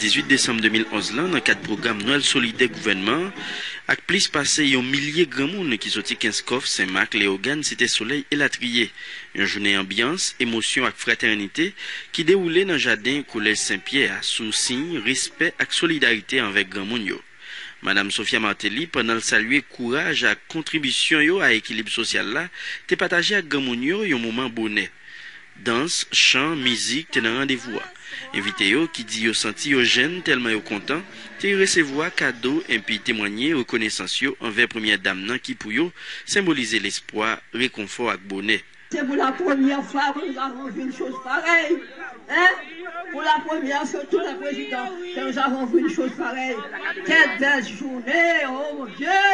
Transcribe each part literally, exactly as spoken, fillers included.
Dizuit desanm de mil onz lan, nan kad pwogram Nwèl Solidè gouvènman an, ak plis pase yon milye granmoun ki soti Kenskòf, Senmak, Leyogàn, Site Solèy, elatriye. Yon jounen anbyans, emosyon ak fratènite ki dewoule nan jaden Kolèj Sen Pyè a, sou siy respè ak solidarite anvè granmoun yo. Madam Sophia Martelly, pandan l salye kouraj ak kontribisyon yo a ekilib sosyal la, te pataje ak granmoun yo yon moman bonè. Dans, chan, mizik te nan randevou a. Envite yo, ki di yo santi yo jenn tèlman yo kontan, te resevwa kado enpi temwanye rekonesans yo anvè Premyè Dam nan ki, pou yo, senbolize lespwa, rekonfò ak bonè. Se pou la premyè fwa ke nou avon vi yon choz parèy. Hein? Pou la premyè, sitou le prezidan, ke nou avon vi yon choz parèy. Quelle belle journée, oh mon Dieu!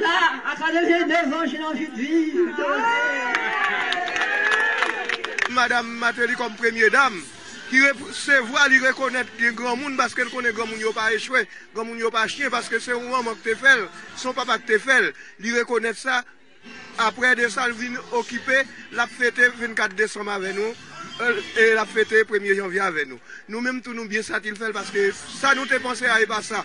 La, a katrevenneuf an, j'ai envie de vivre, de rêver. Madam Martelly kòm premye dam, ki resevwa, li rekonèt li granmoun paske l konnen granmoun yo pa echwe, granmoun yo pa chen, paske se yon manman ki te fè l, se yon papa ki te fè l. Li rekonèt sa. Apre de sa, l vin okipe, l ap fete vennkat desanm avè nou, e, e l ap fete premye janvye avè nou. Nou menm tou, nou byen santi l fè l, paske sa nou te panse a, e pa sa.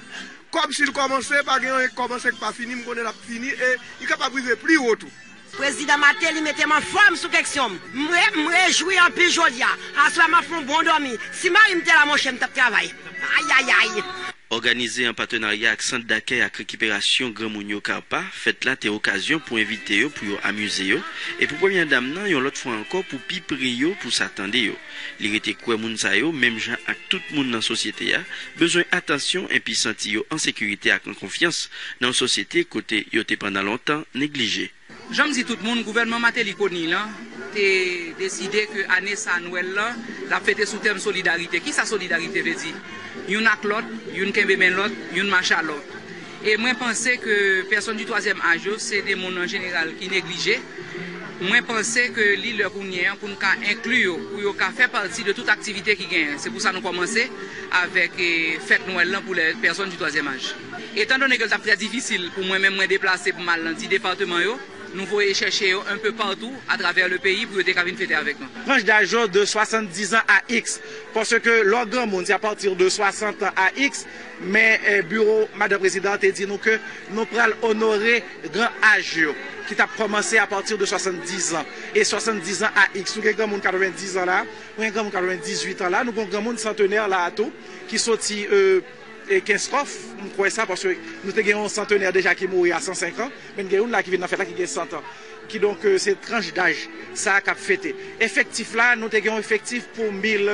Kòmsi l kòmanse, pa gen anyen k kòmanse k pa fini, m konnen l ap fini, e li kapab rive pli wo tou. Prezidan Martelly mete m anfòm sou keksyon m. M re-, m rejwi anpil jodi a. Aswè m ap fè yon bon dòmi. Si mari m te la, monchè, m t ap travay. Ayayay! Òganize an patenarya ak Sant Dakèy ak Rekiperasyon Granmoun yo, CARPA, fèt la te okazyon pou envite yo pou yo amize yo, e pou Premyè Dam nan, yon lòt fwa ankò, pou pi pre yo, pou sa tande yo. Li rete kwè moun sa yo, menm jan ak tout moun nan sosyete a, bezwen atansyon enpi santi yo an sekirite ak an konfyans nan yon sosyete kote yo te pandan lontan neglije. Jan m di tout moun, gouvènman Martelly Conille lan te deside ke ane sa a, Nwèl lan, l ap fete sou tèm solidarite. Kisa solidarite vle di? Youn ak lòt, youn kenbe men lòt, youn mache a lòt. E mwen panse ke pèsòn di twazyèm aj yo, se de moun an jeneral ki neglije. Mwen panse ke li lè kounye a pou n ka enkli yo, pou yo ka fè pati de tout aktivite ki genyen. Se pou sa nou kòmanse avèk, e, fèt Nwèl lan pou lè pèsòn di twazyèm aj. Etan done ke l t ap trè difisil pou mwen menm mwen deplase pou m al nan dis depatman yo, nou voye chèche yo un peu partout à travers le pays pou yo te ka vin fete avèk nou. Tranch daj yo de swasanndizan a X, paske lè w granmoun, se apati de swasant an a X, men, eh, biwo madan prezidan an te di nou ke nou pral onore gran aj yo, ki t ap kòmanse apati de swasanndizan. E swasanndizan a X, nou gen granmoun katrevenndizan la, nou gen granmoun katrevendizuit an la, nou gen granmoun santenè la a tou, ki soti, eh, e Kenskòf, m kwè sa, paske nou te gen yon santenè deja ki mouri a san senk an, men gen youn la ki vin nan fèt la ki gen san an. Kidonk, eh, se tranch daj sa a k ap fete. Efektif la, nou te gen yon efektif pou mil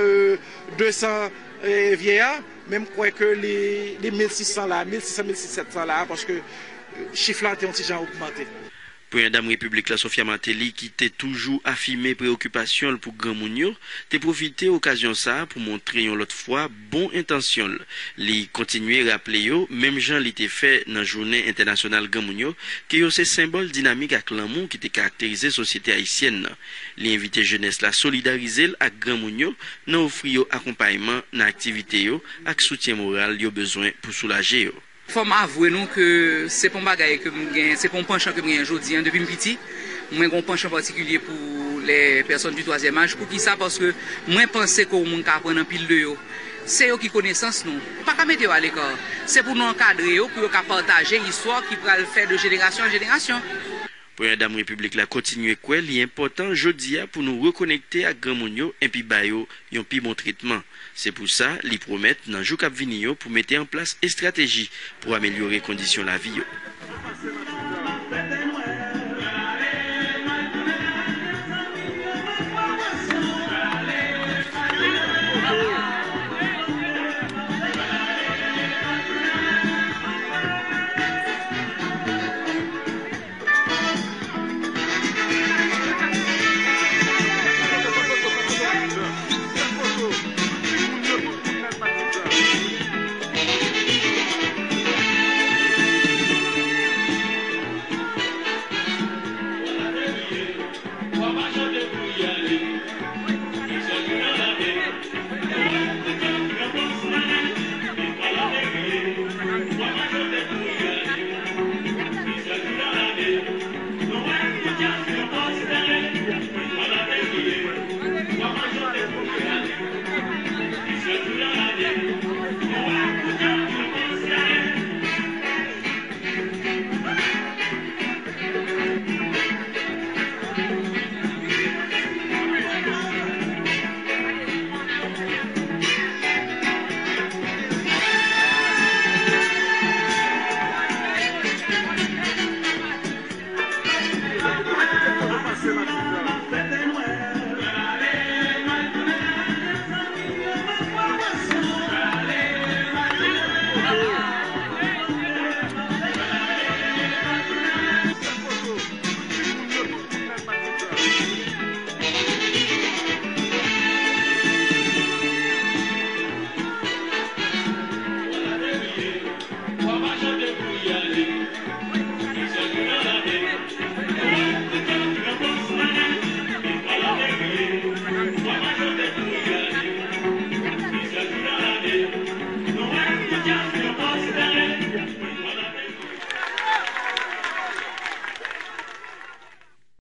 desan, eh, vyè a, men m kwè ke li, li mil sis san la, mil sis san, mil sis sèt san la, paske, eh, chif la te yon ti jan ogmante. Premyè Dam Repiblik la, Sophia Martelly, ki te toujou afime preyokipasyon l pou granmoun yo, te pwofite okazyon sa a pou montre yon lòt fwa bon entansyon l. Li kontinye raple yo, menm jan li te fè nan Jounen Entènasyonal Granmoun yo, ke yo se senbòl dinamik ak lanmou ki te karakterize sosyete ayisyèn nan. Li envite jenès la solidarize l ak granmoun yo nan ofri yo akonpayman nan aktivite yo ak soutyen moral yo bezwen pou soulaje yo. Fò m avwe nou ke se pa yon bagay ke m gen, se pa yon panchan ke m genyen jodi a, depi m piti. Mwen gen yon panchan patikilye pou lè pèsòn di twazyèm aj. Poukisa? Paske mwen panse ke yon moun ka aprann anpil de yo. Se yo ki konesans nou. Nou pa ka mete yo aleka. Se pou nou ankadre yo, pou yo ka pataje istwa ki pral fè de jenerasyon an jenerasyon. Premyè Dam Repiblik la kontinye kwè li enpòtan jodi a pou nou rekonekte ak granmoun yo enpi ba yo yon pi bon tretman. Se pou sa, li pwomèt nan jou k ap vini yo pou mete an plas estrateji pou amelyore kondisyon lavi yo.